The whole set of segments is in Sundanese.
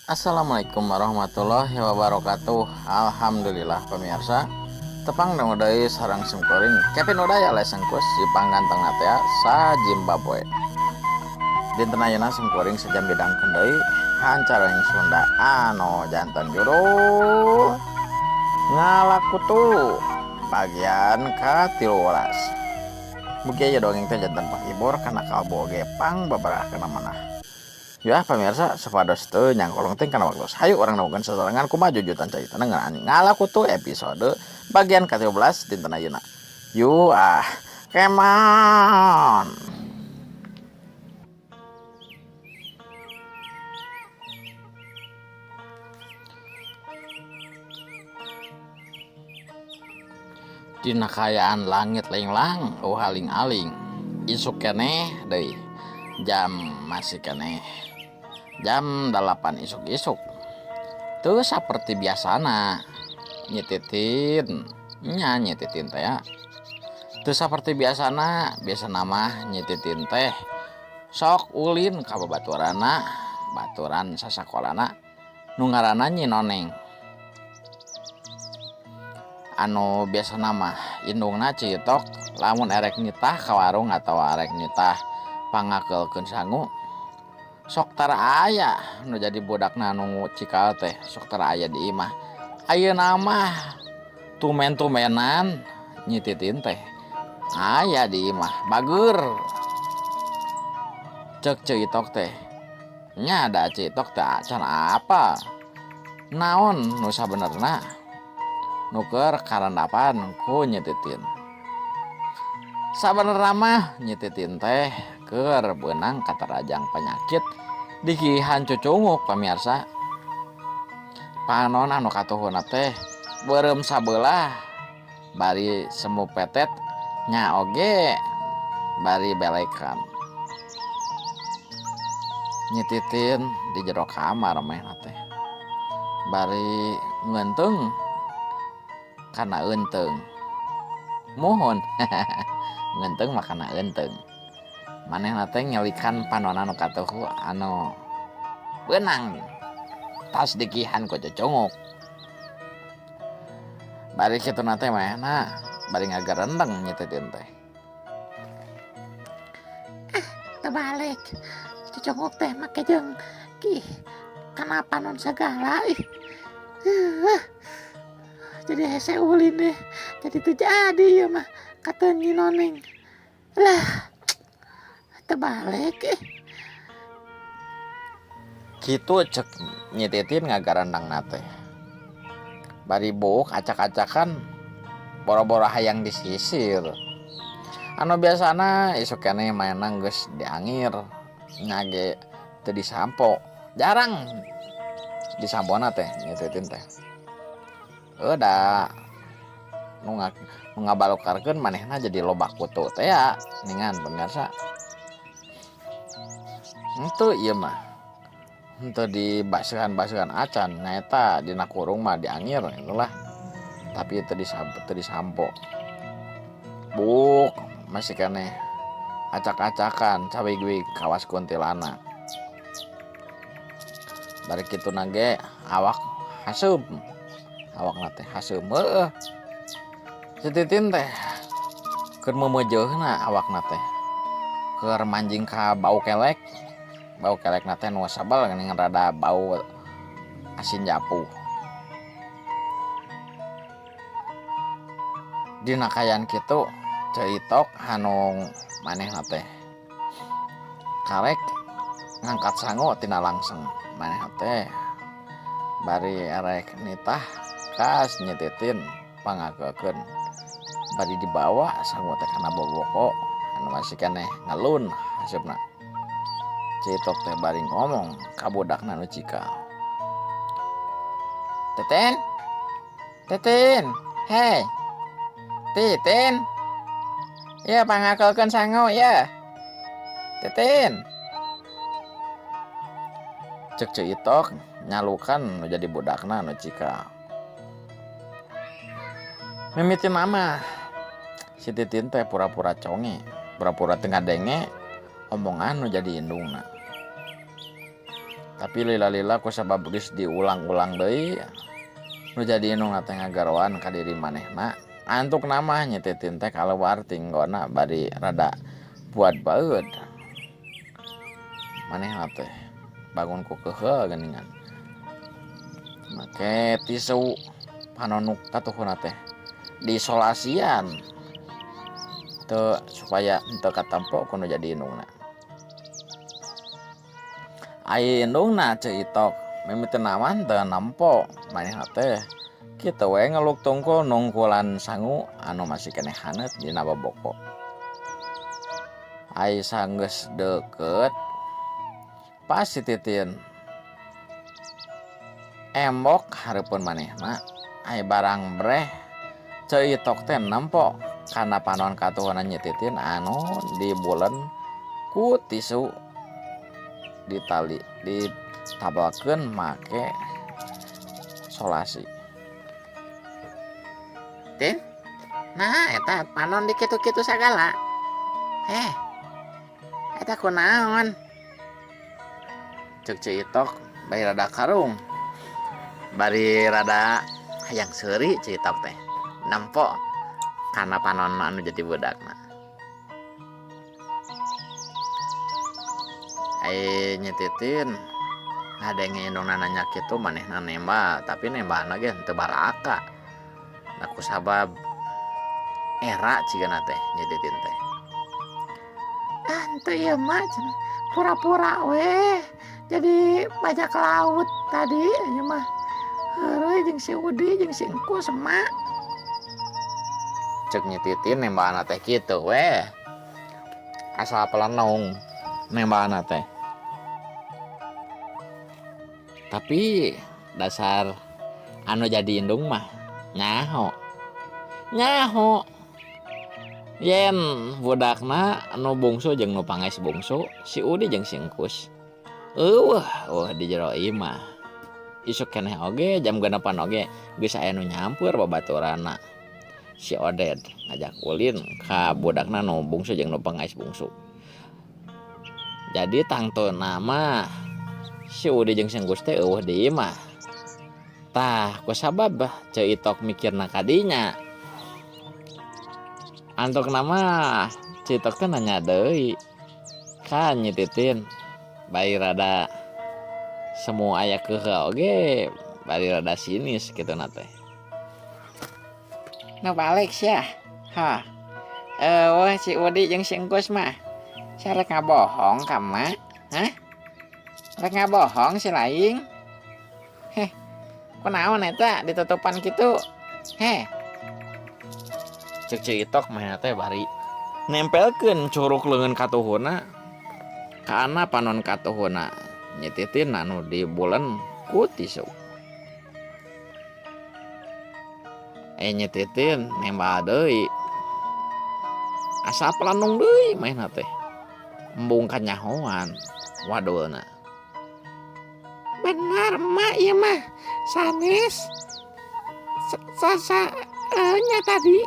Assalamualaikum warahmatullahi wabarakatuh. Alhamdulillah pemirsa, tepang deui sareng simkuring Kevin Udaya Lesengkus si pangganteng teh sa Zimbabwe. Dinten ayeuna simkuring sejam bidangkeun deui hancareng Sunda anu janten judul Ngalakutu bagian ka-13. Mugi aya dongeng teh janten panghibur kana kalbu oge pang babarah kana manah. Ya pamirsa, supados teu nyangkolong teh kana waktos. Hayu urang nemukeun sasarengan kumaha jujutan caritana ngeunaan Ngalakutu episode bagian ka-13 dinten ayeuna. Yu ah, kemon. Dina kaayaan langit lenglang uhaling-aling isuk keneh deui jam masih keneh jam dalapan isuk-isuk teu saperti biasana nyititin nya nyititin teh teu saperti biasana biasana mah nyititin teh sok ulin ka babaturanna baturan sasakolana nu ngaranna Nyi Noneng anu biasana mah indungna Ciitok lamun erek nitah ka warung atawa erek nitah pangakeulkeun sangu sok tara aya nu jadi budakna nu cikal teh sok tara aya di imah ayeuna mah tumen-tumenan Nyi Titin teh aya di imah bageur cek Ciitok teh. Nya da Citok teh acan apal naon nu sabenerna nu keur karandapan ku Nyi Titin. Sabenerna mah Nyi Titin teh keur beunang katarajang panyakit dikihan cucunguk pamirsa. Panon anu katuhuna teh beureum sabelah bari semu petet nya oge bari belekan. Nyi Titin di jero kamar mehna teh bari ngeunteung kana eunteung muhun ngeunteung mah kana eunteung manehna teh ngelikan panonna nu katuhu anu beunang tas dikihan ku cucunguk bari kituna teh manehna bari ngagerendeng Nyi Titin teh. Ah, terbalik cucunguk teh make jeung ih kana panon sagala ih. Jadi hese ulin deh jadi teu jadi ieu mah kata Nyi Noneng lah terbalik ih. Kitu cek Nyi Titin ngagarendangna teh bari buuk acak-acakan boro-boro hayang disisir anu biasana isuk keneh manehna geus diangir nya ge teu disampo jarang disampona teh Nyi Titin teh heuh da nu ngabalukarkeun manehna jadi loba kutu tea ningan pamirsa henteu ieu mah henteu dibaseuhan-baseuhan acan nyaeta dina kurung mah diangir kitu lah tapi teu disampo buuk masih keneh acak-acakan cawigwig kawas kuntilanak bari kituna ge awak haseum awakna teh haseum heueuh si Titin teh keur meumeujeuna awakna teh keur manjing ka bau kelek bau kelekna teh nu sabel geuning rada bau asin japuh dina kaayaan kitu Ceu Itok anu manehna teh karek ngangkat sangu tina langseng manehna teh bari erek nitah ka Nyi Titin pangakekeun bari dibawa sangu teh kana boboko anu masih keneh ngelun haseupna. Ceu Itok teh bari ngomong ka budakna nu cikal. Titin, Titin, hei, Titin, ieu pangakekeun sangu ieu, Titin. Cek Ceu Itok nyalukan nu jadi budakna nu cikal. Mimiti mah si Titin teh pura-pura conge, pura-pura teu ngadenge omongan nu jadi indungna. Tapi lila-lila ku sabab geus diulang-ulang deui nu jadi indungna teh ngagaroan ka diri manehna antukna mah Nyi Titin teh kaluar tinggona bari rada buat baeud. Manehna teh bangun ku keuheul geuningan make tisu panonuk katuhuna teh diisolasian teu supaya henteu katempo ku nu jadi indungna. Ai indungna Ceu Itok mimitina mah teu nempo manehna teh kitu we ngeluk tungkul nungkulan sangu anu masih keneh haneut dina boboko. Ai sanggeus deukeut pas si Titin embok hareupeun manehna ai barang breh Ceu Itok teh nempo kana panon katuhuna Nyi Titin anu dibulen ku tisu ditali ditabalkeun make solasi. Tin, nah eta panon dikitu-kitu sagala. Eta kunaon? Ceuk Ceu Itok bari rada karung. Bari rada hayang seuri Ceu Itok teh. Nempo kana panon anu jadi budakna. Ai Nyi Titin ngadenge indungna nanya kitu manehna nembal, tapi nembalna ge henteu balaka. Da kusabab era cigana teh Nyi Titin teh. Ah henteu ieu mah cenah pura-pura weh jadi bajak laut tadi ieu mah. Heureuy jeung si Udi jeung si Engkus emak. Ceuk Nyi Titin nembalna teh kitu weh. Asal pelenung nembalna teh. Tapi dasar anu jadi indung mah nyaho. Nyaho. Yen budakna anu bungsu jeung nu pangais bungsu, si Udi jeung si Engkus. Eueuh, eueuh di jero imah. Isuk keneh oge jam 6 oge geus aya nu nyampeur babaturanna. Si Oded ngajak ulin ka budakna nu bungsu jeung nu pangais bungsu. Jadi tangtuna mah si Udi jeung si Engkus teh eueuh di imah. Tah kusabab Ceu Itok mikirna kadinya. Antokna mah Ceu Itok teh nanya deui ka Nyi Titin bari rada semu aya keuheul oge bari rada sinis kituna teh. Nu balik sia. Hah. Eueuh si Udi jeung si Engkus mah. Sia rek ngabohong ka emak? Hah? Rek ngabohong si laing? Heh. Kunaon eta ditutupan kitu? Heh. Ceuk Ceu Itok mah teh bari nempelkeun curuk leungeun katuhuna kana panon katuhuna Nyi Titin anu dibulen ku tisu. Nyi Titin nembal deui. Asa pelanung deui manehna teh. Embung kanyahoan wadulna. Benar emak ieu mah sanes. Sa nya tadi.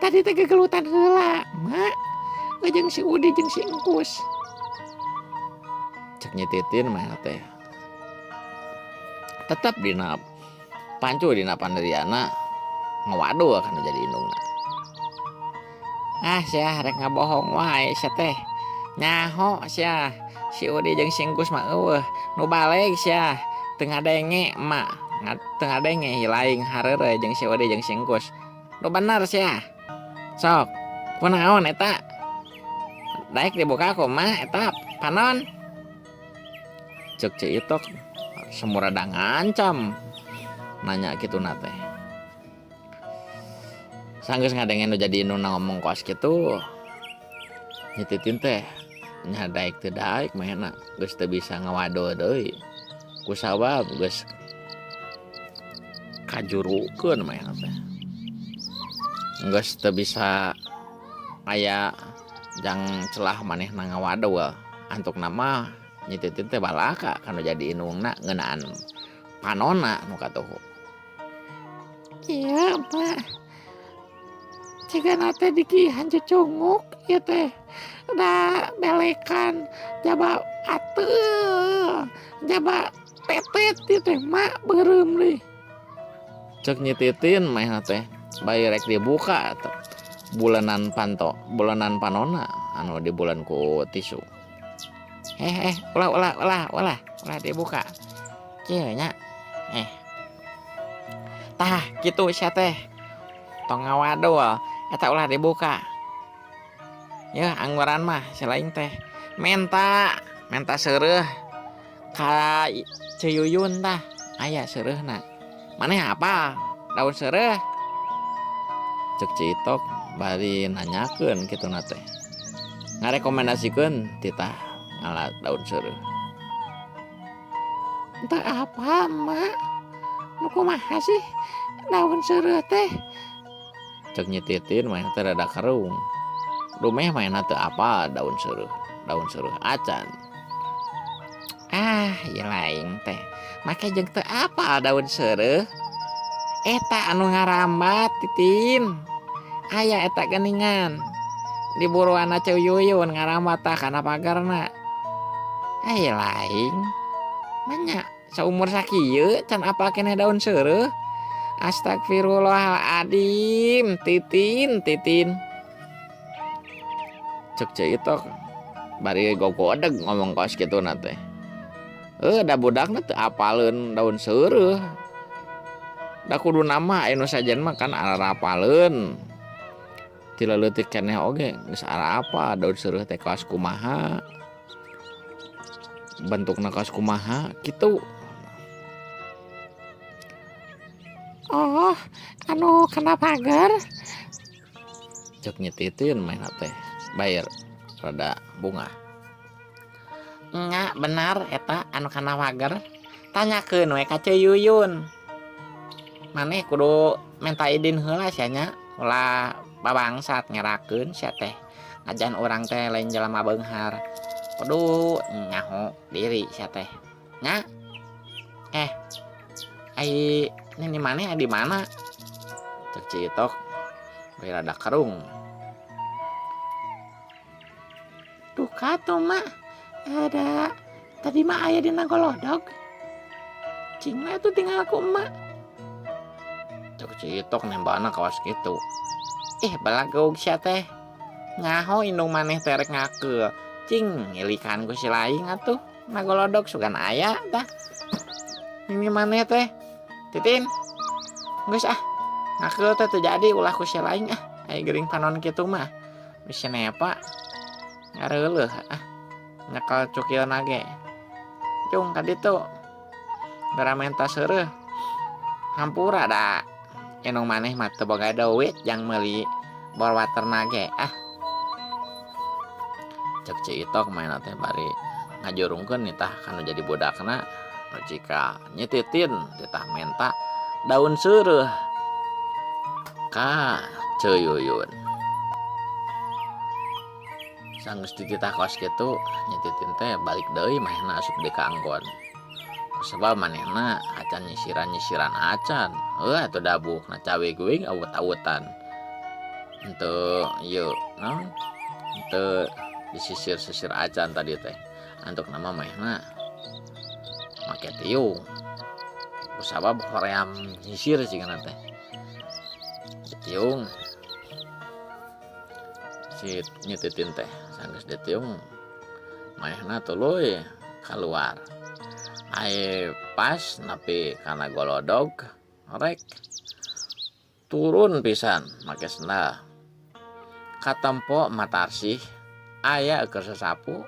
Tadi teh gegelutan heula mak. Jeung si Udi jeung si Engkus. Cek Nyi Titin mah teh. Tetep dina pancu dina pandiriana ngawadul kana jadi indungna. Ah sia rek ngabohong wae sia teh. Nyaho sia si Udi jeung si Engkus mah eueuh nu baleg sia teu ngadenge emak. Teu ngadenge hilaing hareureuy jeung si Udi jeung si Engkus. Nu bener sia. Sok kunaon eta? Daek dibuka kumaha eta panon? Ceuk Ceu Itok semurada ngancam nanya kituna teh. Sanggeus ngadenge nu jadi indungna ngomong kos kitu. Nyi Titin teh nya daek teu daek manehna geus teu bisa ngawadul deui. Kusabab geus kajurukeun manehna teh. Geus teu bisa aya jang celah manehna ngawadul. Antukna mah Nyi Titin teh balaka kana jadi indungna ngeunaan panonna nu katuhu. Iya, Pak. Cigana teh digihan cucunguk ieu teh. Da belekan jaba Atuh jaba tetet ieu teh mak beureum deui. Cek Nyi Titin manehna teh bari rek dibuka bulanan panto bulanan panonna anu dibulan ku tisu. Eh eh ulah ulah ulah ulah ulah dibuka. Kieu nya eh tah kitu sia teh tong ngawadul eta ulah dibuka. Yeuh angguran mah si lain teh menta menta seureuh ka Ceu Yuyun tah aya seureuhna. Maneh apal daun seureuh? Cek Ci Itok bari nanyakeun kituna teh. Ngarekomendasikeun titah ngala daun seureuh. Teu apal mak, nu kumaha sih daun seureuh teh? Cek Nyi Titin manehna teh rada kerung. Dumeh manehna teu apal daun seureuh, daun seureuh acan. Ah, ieu lain teh. Make jeung teu apal daun seureuh. Eta anu ngarambat Titin. Aya eta geuningan. Di buruanna Ceu Yuyun ngarambat tah kana pagarna. Ai lain. Manya saumur sakieu can apal keneh daun seureuh. Astagfirullahaladzim, Titin, Titin. Cek Ceu Itok bari gogodeg ngomong kos kituna teh. Da budakna teu apaleun daun seureuh. Da kuduna mah aya nu sajen mah kan arapaleun. Ti leutik keneh oge geus arapal daun seureuh teh kawas kumaha. Bentukna kawas kumaha kitu. Oh, anu kana pagar? Cek Nyi Titin manehna teh bair rada bungah. Nya benar eta anu kana pagar. Tanyakeun we ka Ceu Yuyun. Maneh kudu menta idin heula sia nya, ulah babangsat ngerakeun sia teh. Ngajan urang teh lain jelema beunghar. Kudu nyaho diri sia teh. Nya. Ai nini maneh di mana? Cek Ci Itok bari rada kerung. Duka tuh mak, ada tadi mah aya dina golodog. Cing we atuh tinggal ku emak. Cek Ci Itok nembana kawas kitu. Belageug sia teh. Nyaho indung maneh teh rek ngakeul. Cing ngilikan ku si laing atuh. Na golodog sugan aya tah. Nini maneh teh. Titin. Geus ah. Ngakeul teh teu jadi ulah ku si laing ah. Aya geuring panon kitu mah. Bisi nepa. Ngareuleuh ah. Nyekel cukilna ge. Jung ka ditu. Gara menta seureuh. Hampura da. Indung maneh mah teu boga duit jang meuli bor waterna ge ah. Cek Ci Itok manehna teh bari ngajurungkeun nitah kanu jadi budakna. Nu cika Nyi Titin titah menta daun seureuh ka Ceu Yuyun. Sanggeus dititah kos kitu Nyi Titin teh balik deui manehna asup deui ka anggon. Kusabab manehna acan nyisiran-nyisiran acan. Heuh atuh dabukna cawe geuing awut-awutan. Henteu ieu naon? Henteu disisir-sisir acan tadi teh. Antukna mah manehna make tiung. Kusabab hoream nyisir cigana teh. Ditiung. Si Nyi Titin teh sanggeus ditiung manehna tuluy kaluar. Ai pas nepi kana golodog rek turun pisan make sendal. Katempo matarsih aya keur sasapu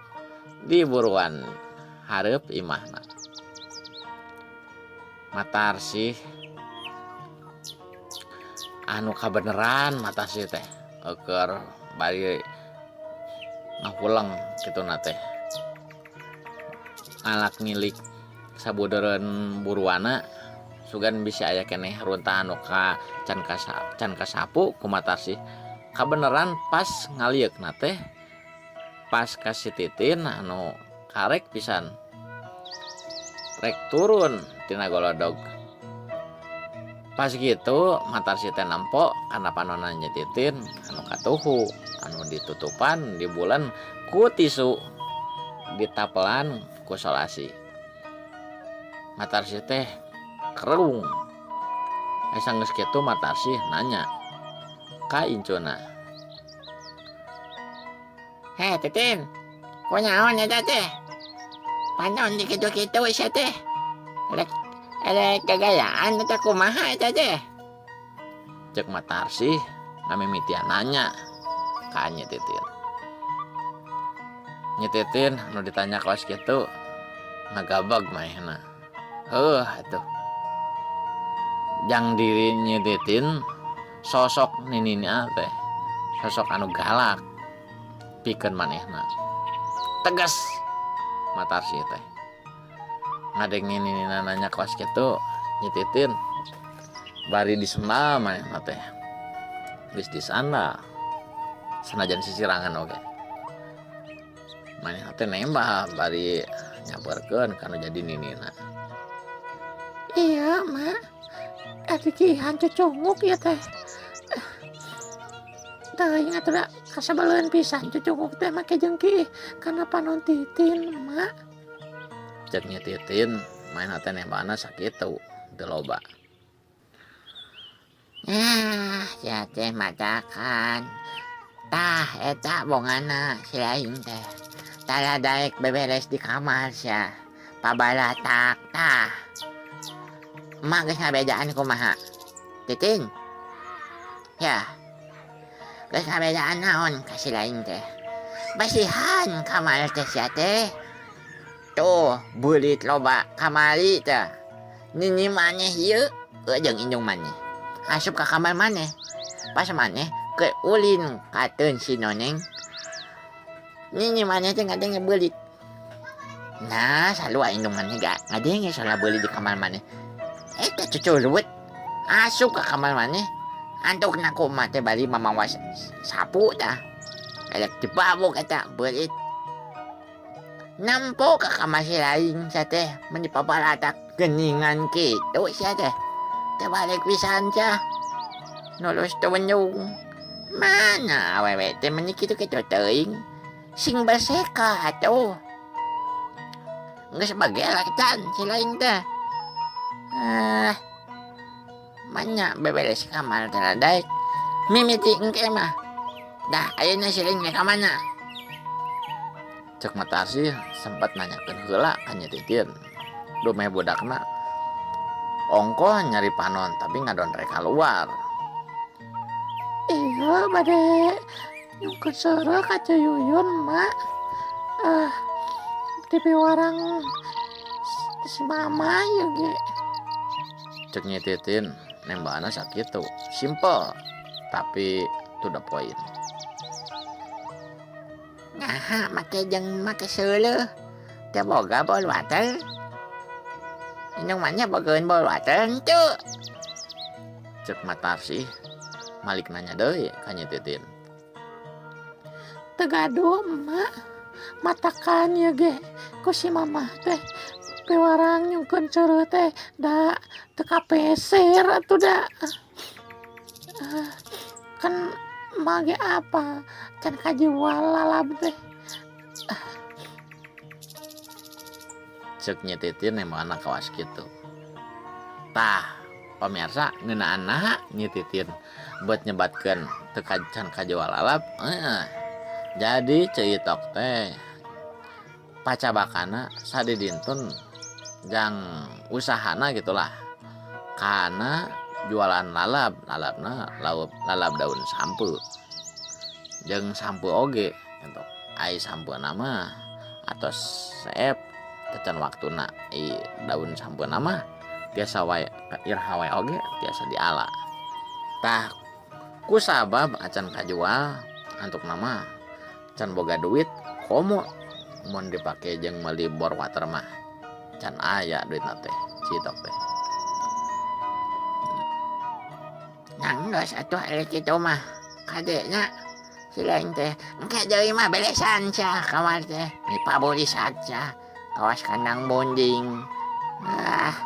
di buruan hareup imahna. Matarsih anu kabeneran matarsih teh keur bari ngahuleng kituna teh. Ngalak ngilik sabudeureun buruana sugan bisi aya keneh runtahan nu ka can kasapu ku matarsih. Kabeneran pas ngalieukna teh pas ka si Titin anu karek pisan rek turun tina golodog. Pas gitu matarsih teh nempo kana panonna Nyi Titin anu katuhu anu ditutupan di bulan ku tisu. Ditapelan ku Solasi. Matarsih teh kerung. Asa geus kitu Matarsih nanya ka incuna. Heh Titin, kunaon eta teh? Panon dikitu-kitu sia teh. Rek rek gagayaan eta kumaha eta teh? Cek Matarsih ngamimitian nanya ka Nyi Titin. Nyi Titin nu ditanya kawas kitu ngagabag manehna. Heuh atuh. Jang diri Nyi Titin sosok ninina teh sosok anu galak pikeun manehna. Tegas Matarsih teh. Ngadenge ninina nanya kawas kitu Nyi Titin bari disendal manehna teh. Geus disandal sanajan sisirangan oge. Manehna teh nembah bari nyamperkeun kana jadi ninina. Iya, Mak. Ari kihan cucunguk ieu teh. Teuing atuh da kasabeleun pisan cucunguk teh make jeung kiih kana panon Titin, Mak. Cek Nyi Titin manehna teh nembahna sakitu teu loba. Ah, sia teh matakan. Tah eta bongana si lain teh. Tara daek beberes di kamar sia. Pabalatak tah. Emak geus ngabejaan kumaha? Titin. Ya. Geus ngabejaan naon ka si lain teh? Basihan kamar teh sia teh. Tuh, beulit loba kamari teh. Nini maneh ieu jeung indung maneh. Asup ka kamar maneh. Pas maneh ke ulin kateun si noneng. Nini maneh teh ngadenge beulit. Nah, salua indung maneh ga ngadenge soalna beulit di kamar maneh. Eta cucurut asup ka kamar maneh. Antukna ku emak teh bari mamawa sapu tah. Elek dibabuk eta beulit. Nempo ka kamar si lain sia teh mun dipabalatak geuningan kitu sia teh. Teu balik pisan sia. Nulus teu wenyung. Mana awewe teh meuni kitu-kitu teuing. Sing baseka atuh. Geus bagelah can si lain teh. Ah, manya beberes kamar teh daek. Mimiti engke mah. Dah ayeuna si lain ka mana? Cek Matarsih sempat nanyakeun heula ka Nyi Titin. Dumeh budakna ongkoh nyari panon tapi ngadon rek kaluar. Iya bade nyungkeun seureuh ka Ceu Yuyun, Mak. Ah, di piwarang si mama ieu ge. Cek Nyi Titin nembana sakitu. Simple tapi to the point. Naha make jeung make seuleuh. Teu boga bol water. Indung maneh bogaeun bol water henteu? Cek Matarsih malik nanya deui ka Nyi Titin. Teu gaduh, Emak. Matakan ieu ge ku si mamah teh piwarang nyungkeun seureuh teh da teu kapeser atuh da. Kan emak ge apa can kajual lalab teh. Cek Nyi Titin nembana kawas kitu. Tah, pamirsa ngeunaan naha Nyi Titin buat nyebatkeun teu can kajual lalab. Heeh. Jadi Ceu Itok teh pacabakana sadidintun jang usahana gitulah. Kana jualan lalab, lalabna lalab daun sampeu. Jeung sampeu oge gitu. Ai sampeuna mah atos seep tacan waktuna i daun sampeuna mah tiasa wae iraha wae oge tiasa diala. Tah kusabab acan kajual antukna mah can boga duit komo mun dipake jeung meuli bor water mah can aya duitna teh Ceu Itok teh. Nang geus atuh ari kitu mah kade nya si lain teh engke deui mah belesan sia kamar teh mipabulisan sia kawas kandang bonding. Ah,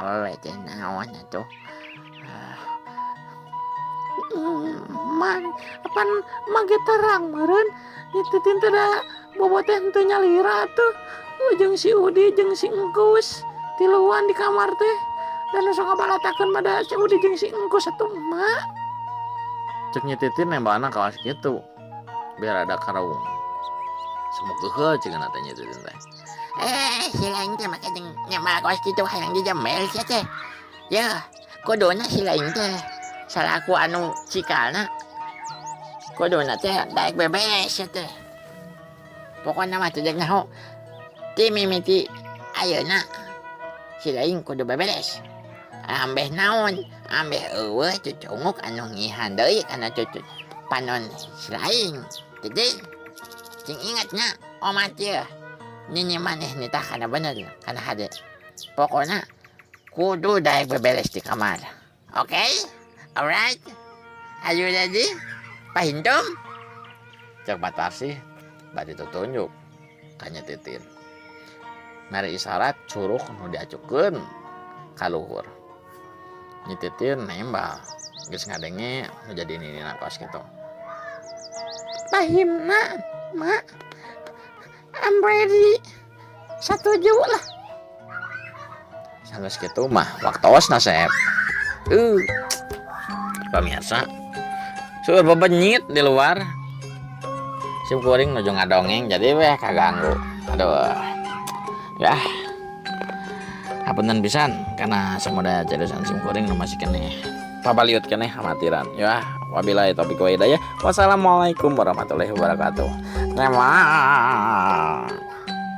awewe teh naon atuh. Man, apan mage terang meureun Nyi Titin teh da Bobo teh henteu nyalira tuh. Jeung si Udi jeung si Engkus tiluan di kamar teh. Dan sok ngabalatakeun pada si Udi jeung si Engkus atuh, Mak. Cek Nyi Titin nembalna kawas kitu. Biar ada karaung. Semuk keuheul cigana teh Nyi Titin teh. Eh, si lain teh make jeung nembal kawas kitu hayang dijemel sia teh. Yeuh, kuduna si lain teh salaku anu cikalna. Kuduna teh daek beberes sia teh. Pokona mah teu deuk nyaho. Ti mimiti ayeuna si lain kudu beberes. Ambeh naon, ambeh eueuh cucunguk anu ngihan deui kana cucu panon si lain. Jadi cing ingat nya omat yeuh. Nini maneh nitah kana bener kana hade. Pokona kudu daek beberes di kamar. Oke? Okay? Alright? Are you ready? Pahintum? Cek Batarsih bari tutunjuk ka Nyi Titin. Mere isyarat curuk nu diacukeun ka luhur. Nyi Titin nembal geus ngadenge nu jadi ninina kos kitu. Pahimna, Mak. I'm ready. Satuju lah. Sanggeus kitu mah waktosna Sep. Pamirsa, seueur bebenyit di luar. Sim kuring nuju ngadongeng jadi weh kaganggu. Aduh. Ya. Hapunten pisan karena samuda cariusan sim kuring nu masih keneh pabaliut keneh amatiran. Ya, wabillahi taufiq wa hidayah. Wassalamualaikum warahmatullahi wabarakatuh. Terima.